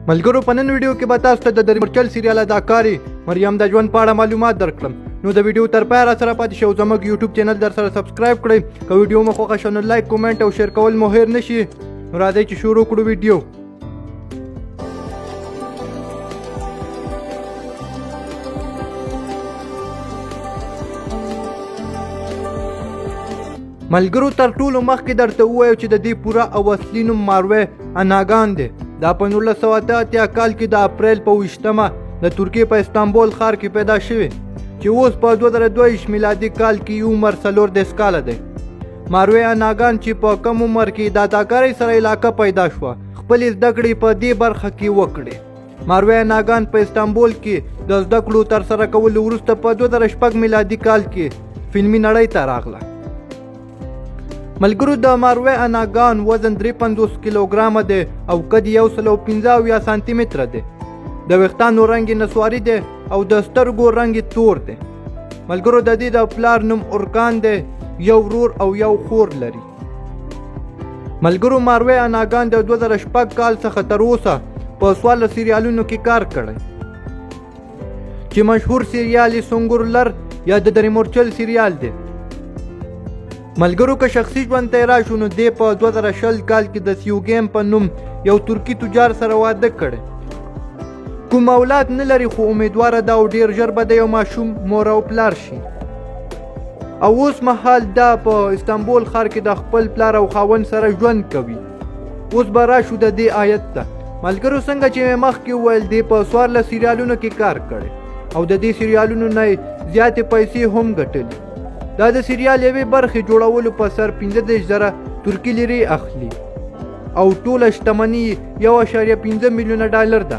ملګرو، په نن ویډیو کې به تاسو ته د دریمورچل سریال اداکارې مریم د ژوند په اړه معلومات درکړم. نو د ویډیو تر پایه راسره پاتې شئ او زموږ یوټیوب چینل در سره subscribe کړئ. که ویډیو مو خوښه شوه نو like، comment او share کول مو هېر نه شي. نو راځئ چې شروع کړو ویډیو. ملګرو، تر ټولو مخکې درته ووایو چې د دې پوره او اصلي نوم ماروی اناګان دی. دا په 1988 کال کې د اپریل په 20مه د ترکیې په استانبول ښار کې پیدا شوی، چې اوس په 2022 میلادي کال کې یې عمر 34 کاله دی. ماروی اناګان چې په کم عمر کې د اداکارۍ سره علاقه پیدا شوه، خپلې زده کړې په دې برخه کې وکړې. ماروی اناګان په استانبول کې د زده کړو ترسره کولو وروسته په 2006 میلادي کال کې فلمي نړۍ ته راغله. ملګرو، د ماروی اناګان وزن 53 کیلوګرامه دی او قد یې 175 سانتي متره دی. د ویښتانو رنګ یې نسواري دی او د سترګو رنګ یې تور دی. ملګرو، د دې د پلار نوم اورکان دی، یو ورور او یو خور لري. ملګرو، ماروی اناګان د 2006 کال څخه تر اوسه په 14 سریالونو کې کار کړی، چې مشهور سریال یې سونګورلر یا د دریمورچل سریال دی. ملګرو، که شخصي ژوند ته راشو نو دی په 2020 کال کې د سیوګیم په نوم یو ترکي تجار سره واده کړی. کوم اولاد نه لري، خو امیدواره ده او ډیر ژر به د یو ماشوم مور او پلار شي. او اوس مهال دا په استانبول ښار کې د خپل پلار او خاوند سره ژوند کوي. اوس به راشو د دې آیت ته. ملګرو، څنګه چې مې مخکې وویل، دې په 14 سریالونو کې کار کړی او د دې سریالونو نه یې زیاتې پیسې هم ګټلي. دا د سریال یوې برخې جوړولو په سر 35,000 ترکي لیرې اخلي او ټوله شتمني یې 1.5 میلیونه ډالر ده.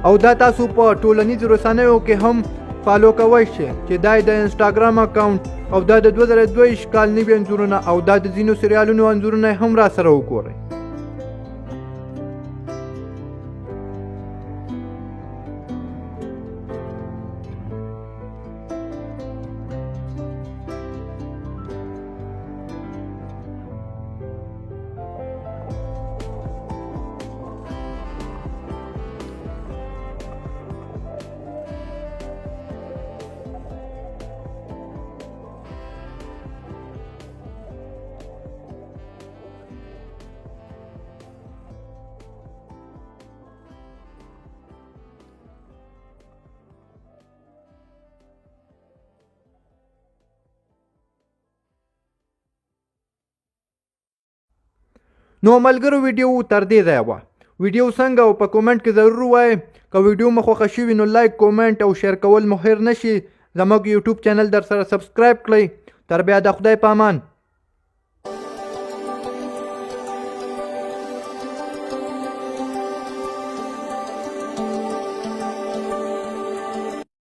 او دا تاسو په ټولنیزو رسنیو کې هم follow کوی شئ، چې دا یې د انسټاګرام account او دا د 2022 کال نوي انځورونه او دا د ځینو سریالونو انځورونه هم را سره وګورئ. نو ملګرو، ویډیو تر دې ځایه وه. ویډیو څنګه او په کومنټ کې ضرور ووایئ. که ویډیو مو خوښه شوي نو like، comment او share کول مو هېر نه شي. زموږ یوټیوب چینل در سره subscribe کړئ. تر بیا د خدای په امان.